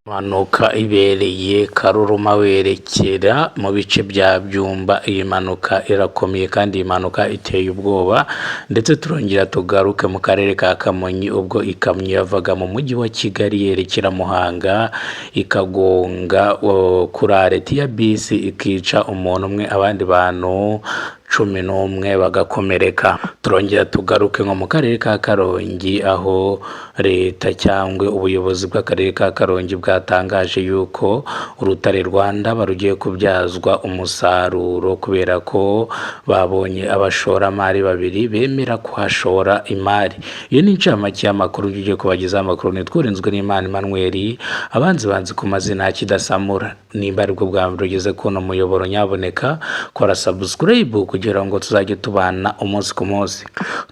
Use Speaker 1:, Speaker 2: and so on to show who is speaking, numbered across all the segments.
Speaker 1: Impanuka ibereye Karuruma werekera mu bice bya Byumba. Iyi mpanuka irakomeye kandi iyi mpanuka iteye ubwoba, ndetse turongera tugaruke mu karere ka Kamonyi ubwo ikamyo yavaga mu mujyi wa Kigali yerekera Muhanga ikagonga kuri areti ya bisi, ikica umuntu umwe, abandi bantu 11 bagakomereka. Turongera tugaruke nko mu karere ka Karongi, aho leta cyangwa ubuyobozi bw'akarere ka Karongi bwatangaje yuko urutare Rwanda barugiye kubyazwa umusaruro, kubera ko babonye abashoramari babiri bemera kuhashora imari. Iyo ni incamake y'amakuru ugiye kubagezaho. Amakuru nitwurinzwe n'Imana Emmanuel, abanzi banzi ku mazina ya Kidasamura. Nimba aribwo bwa mbere ugeze kuno muyoboro, nyaboneka kora subscribe kugira ngo tuzajye tubana umunsi ku munsi.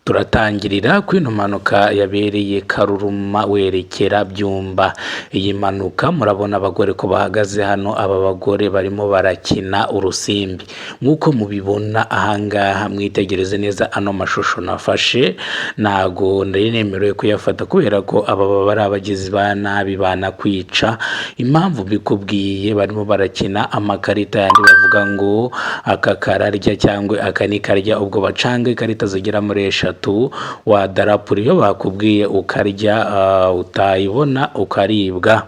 Speaker 1: Turatangirira kuri ino mpanuka yabereye Karuruma werekera Byumba. Iyi mpanuka, murabona abagore ko bahagaze hano. Aba bagore barimo barakina urusimbi nk'uko mubibona ahangaha. Mwitegereze neza ano mashusho nafashe, ntago nari nemerewe kuyafata kubera ko aba baba ari abagizi ba nabi, banakwica. Impamvu mbikubwiye, barimo barakina amakarita yandi bavuga ngo aka kararya cyangwa aka ni karya. Ubwo bacanga ikarita zigera muri eshatu, wadarapura iyo bakubwiye ukarya, utayibona ukaribwa.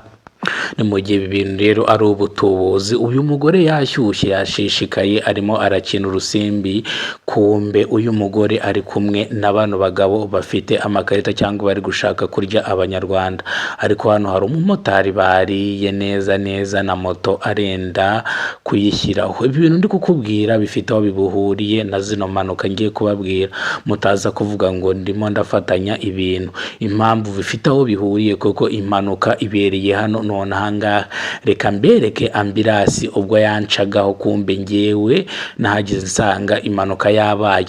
Speaker 1: Ni mu gihe ibi bintu rero ari ubutubuzi. Uyu mugore yashyushye, yashishikaye, arimo arakina urusimbi. Kumbe uyu mugore ari kumwe na bano bagabo bafite amakarita cyangwa bari gushaka kurya Abanyarwanda. Ariko hano hari umumotari bariye neza neza na moto arenda kuyishyiraho. Ibi bintu ndi kukubwira bifite aho bibuhuriye na zino mpanuka ngiye kubabwira, mutaza kuvuga ngo ndimo ndafatanya ibintu. Impamvu bifite aho bihuriye, kuko impanuka ibereye hano none ahangaha. Reka mbereke ambulance ubwo yancagaho, kumbe ngewe nahageze nsanga impanuka yabaye.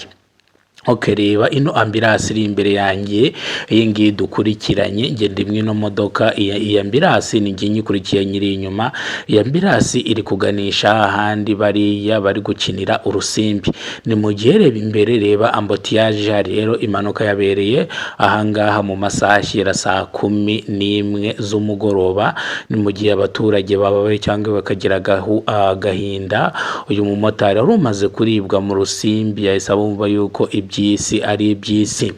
Speaker 1: Ok, reba ino ambulance iri imbere yanjye, iyi ngiyi dukurikiranye. Njye ndi mu ino modoka, iyi ambulance ni njye nyikurikiye, nyiri inyuma. Iyi ambulance iri kuganisha ahandi bariya bari gukinira urusimbi. Ni mu gihe reba imbere, reba embouteillage ihari. Rero impanuka yabereye ahangaha mu masaha ashyira saa 11 z'umugoroba. Ni mu gihe abaturage bababaye cyangwa bakagira agahinda. Uyu mumotari wari umaze kuribwa mu rusimbi yahise abumva yuko iby'isi ari iby'isi.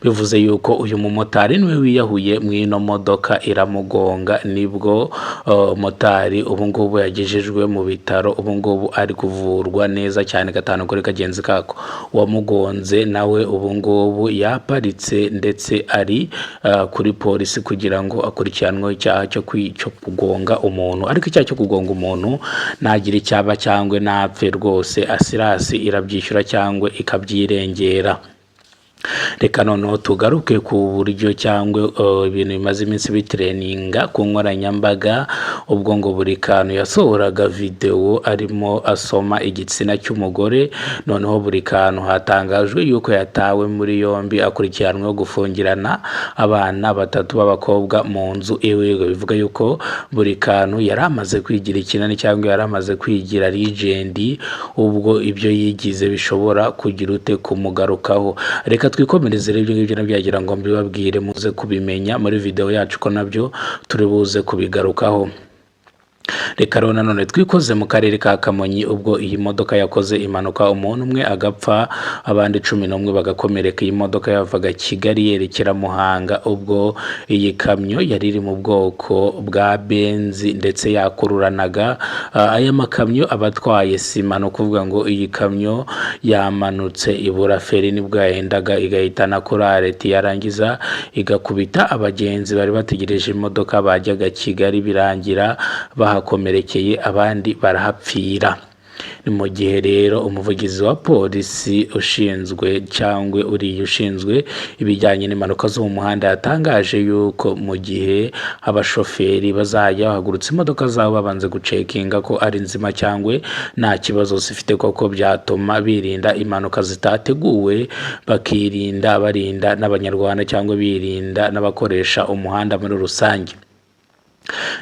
Speaker 1: Bivuze yuko uyu mumotari niwe wiyahuye mu ino modoka iramugonga. Nibwo motari ubu ngubu yagejejwe mu bitaro, ubu ngubu ari kuvurwa neza cyane gatanu kuri kagenzi kako. Uwamugonze nawe ubu ngubu yaparitse, ndetse ari kuri polisi kugira ngo akurikiranweho icyaha cyo kugonga umuntu. Ariko icyaha cyo kugonga umuntu, nagira icyaba cyangwa napfe rwose, assurance irabyishyura cyangwa ikabyirengera. Reka noneho tugaruke ku buryo cyangwa ibintu bimaze iminsi bitrendinga ku nkoranyambaga, ubwo ngo buri kantu yasohoraga videwo arimo asoma igitsina cy'umugore. Noneho buri kantu hatangajwe yuko yatawe muri yombi, akurikiranweho gufungirana abana batatu b'abakobwa mu nzu iwe. Bivuga yuko buri kantu yari amaze kwigira ikinani cyangwa yari amaze kwigira legend, ubwo ibyo yigize bishobora kugira ute kumugarukaho. Reka twikomereze rero. Ibyo ngibyo nabyo yagira ngo mbibabwire, muze kubimenya muri video yacu ko nabyo turi buze kubigarukaho. Reka rero nanone twikoze mu karere ka Kamonyi, ubwo iyi modoka yakoze impanuka, umuntu umwe agapfa, abandi 11 bagakomereka. Iyi modoka yavaga Kigali yerekera Muhanga, ubwo iyi kamyo yari iri mu bwoko bwa Benz ndetse yakururanaga. Aya makamyo aba atwaye sima. Ni ukuvuga ngo iyi kamyo yamanutse ibura feri, nibwo yahendaga igahitana kuri areti, yarangiza igakubita abagenzi bari bategereje imodoka bajyaga Kigali, birangira bahakomerekeye, abandi barahapfira. Ni mu gihe rero umuvugizi wa polisi ushinzwe cyangwa uriya ushinzwe ibijyanye n'impanuka zo mu muhanda yatangaje yuko mu gihe abashoferi bazajya bahagurutsa imodoka zabo babanze gucheckinga ko ari nzima cyangwa nta kibazo zifite, koko byatuma birinda impanuka zitateguwe, bakirinda, barinda n'Abanyarwanda cyangwa birinda n'abakoresha umuhanda muri rusange.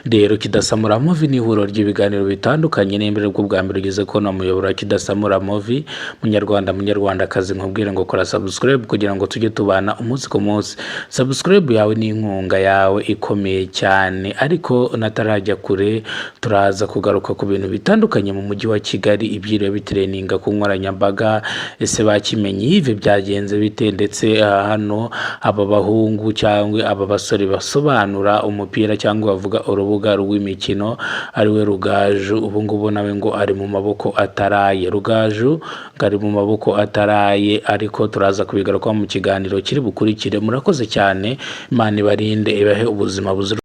Speaker 1: Rero Kidasamura Movie ni ihuriro ry'ibiganiro bitandukanye. Nimba aribwo bwa mbere ugeze kubona umuyoboro wa Kidasamura Movie, munyarwanda, munyarwandakazi, nkubwire ngo kora subscribe kugira ngo tujye tubana umunsi ku munsi. Subscribe yawe ni inkunga yawe ikomeye cyane. Ariko natarajya kure, turaza kugaruka ku bintu bitandukanye mu mujyi wa Kigali, ibyiriwe bitrendinga ku nkoranyambaga. Ese bakimenye Yves byagenze bite? Ndetse hano aba bahungu cyangwa aba basore basobanura umupira cyangwa bavuga urubuga rw'imikino, ariwe Rugaju, ubu ngubu nawe ngo ari mu maboko ataraye. Rugaju ngo ari mu maboko ataraye, ariko turaza kubigarukaho mu kiganiro kiri bukurikire. Murakoze cyane, Imana ibarinde, ibahe ubuzima buzira